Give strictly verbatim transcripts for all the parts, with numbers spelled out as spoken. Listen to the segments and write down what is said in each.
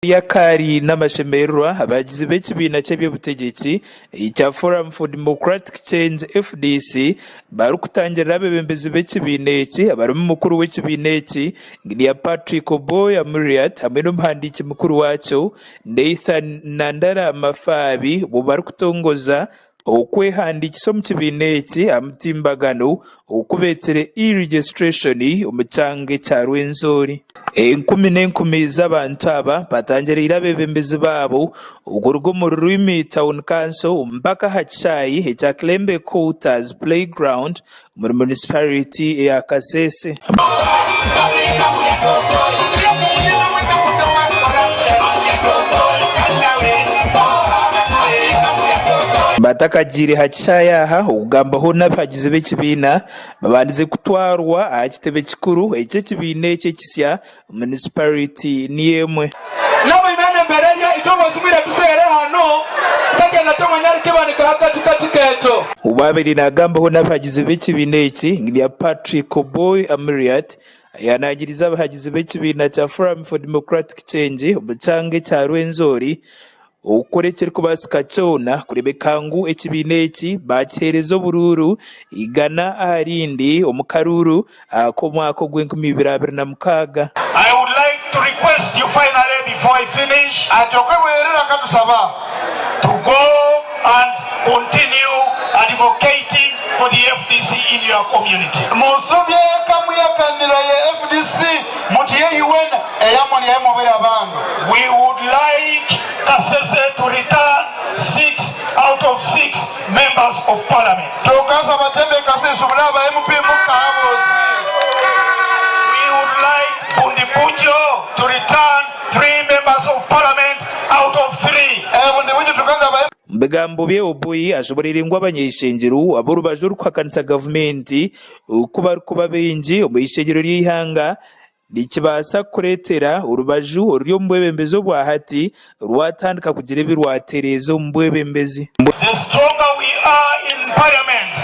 Yakaali n'amashemererwa, abahagizi b'ekibiina ky'eby'obutegetsi ekya Forum for Democratic Change, F D C, barukutangirira abeebembezi b'ekibiina eki, abarumu mukuru w'ekibiina eki, Engineer Patrick Oboi Amuriat, hamwe n'omuhandiiki mukuru waakyo, Nathan Nandala Mafaabi, obu barukutongoza okwehandiikisa omu kibiina eki ha mutimbagano ogukuba ekiri e-registration omu kyanga ekya Rwenzori. Enkumi n'enkumi z'abantu aba batangiriire abeebembezi baabo okuruga omu Rurimi Town Council mpaka ha kishaayi ekya Kilembe Quarters Playground omuri municipality eya Kasese. Batakagiire ha kishaayi aha, okugambaho n'abahagizi b'ekibiina, babandize kutwarwa aha kitebe kikuru eky'ekibiina eki ekisya, municipality niyo emwe. Nabo imene embererya, itwe bose mwire tuseere hanu, sagenda tomanya alikibanika hagati kati ketu. Obu abaire naagambaho n'abahagizi b'ekibiina eki, Engineer Patrick Oboi Amuriat, ayanangiriza abahagizi b'ekibiina kya Forum for Democratic Change omu kyanga ekya Rwenzori, okukora ekirikubaasika kyona kureebeka ngu ekibiina eki baakiheereza oburuuru igana aha rindi omu karuuru ak'omwaka ogw'enkumi ibiri abiri na mukaaga. I would like to request you finally, before I finish, ati okwebwerera katusaba, to go and continue advocating for the F D C in your community. Musubye eka muyakanira ye F D C, muti yehi wena eyamulyayo mubere abantu. We would like Kasese to return six out of six members of parliament. Tukasaba tebe Kasese bulaba M P muka abosi. We would like Bundibugyo to return three members of parliament out of three. Eh, Bundibugyo tukasaba. Omu bigambo bye, Oboi ashoboreire ngu abanyeshengero ab'orubaju orukuhakanisa gavumenti, oku barikuba baingi omu ishengero ry'eihanga, nikibaasa kureetera orubaju oruri omu bwebembezi obwa hati rwatandika kugira ebi rwatereeza omu bwebembezi. The stronger we are in parliament,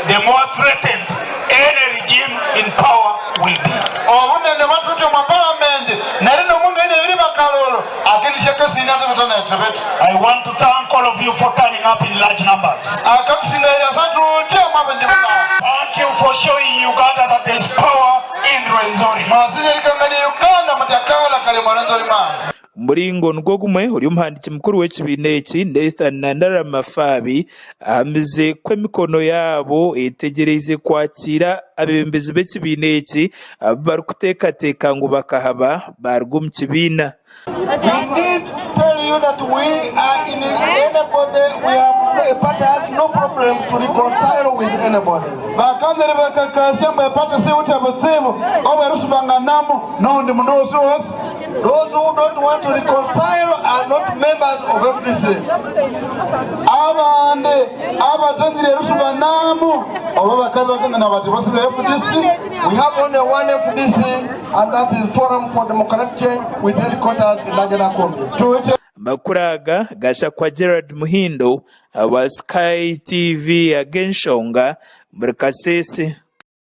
the more threatened any regime in power will be. Obunene bwaitu tuli omu parliament, nari n'omuntu aine ebiri bakaroro, akindi kyekesiine ati bitu n'ekyo bitu. I want to thank all of you for turning up in large numbers. Akatusingaire asatu, kyema abandi buna. Thank you for showing Uganda that there is power in Rwenzori. Mwasinyirikangania Uganda muti akaala kali mu Rwenzori maani. Omulingo nugwo gumwe, oli omuhandiiki mukuru w'ekibiina eki, Nathan Nandala Mafaabi, ahamize ku emikono yaabo etegereize kwakiira abeebembezi b'ekibiina eki, abu barikuteekateeka ngu bakahaba baaruga omu kibiina. We need to tell you that we are in anybody, we have, a party has no problem to reconcile with anybody. Bakanza nibakakasya ngu epatisi ewuti obuzibu obu erusubanganamu n'ondi muntu wosi wosi. Those who don't want to reconcile are not members of F D C. Abandi abatangire erusubanamu oba bakaba bagenda nabati basiga F D C. We have only one F D C, and that is Forum for Democratic Change with headquarters in Lagana Kombi. Tuwite. Amakuru aga gashakwa Gerard Muhindo, awa Sky T V ag'enshonga, muri Kasese.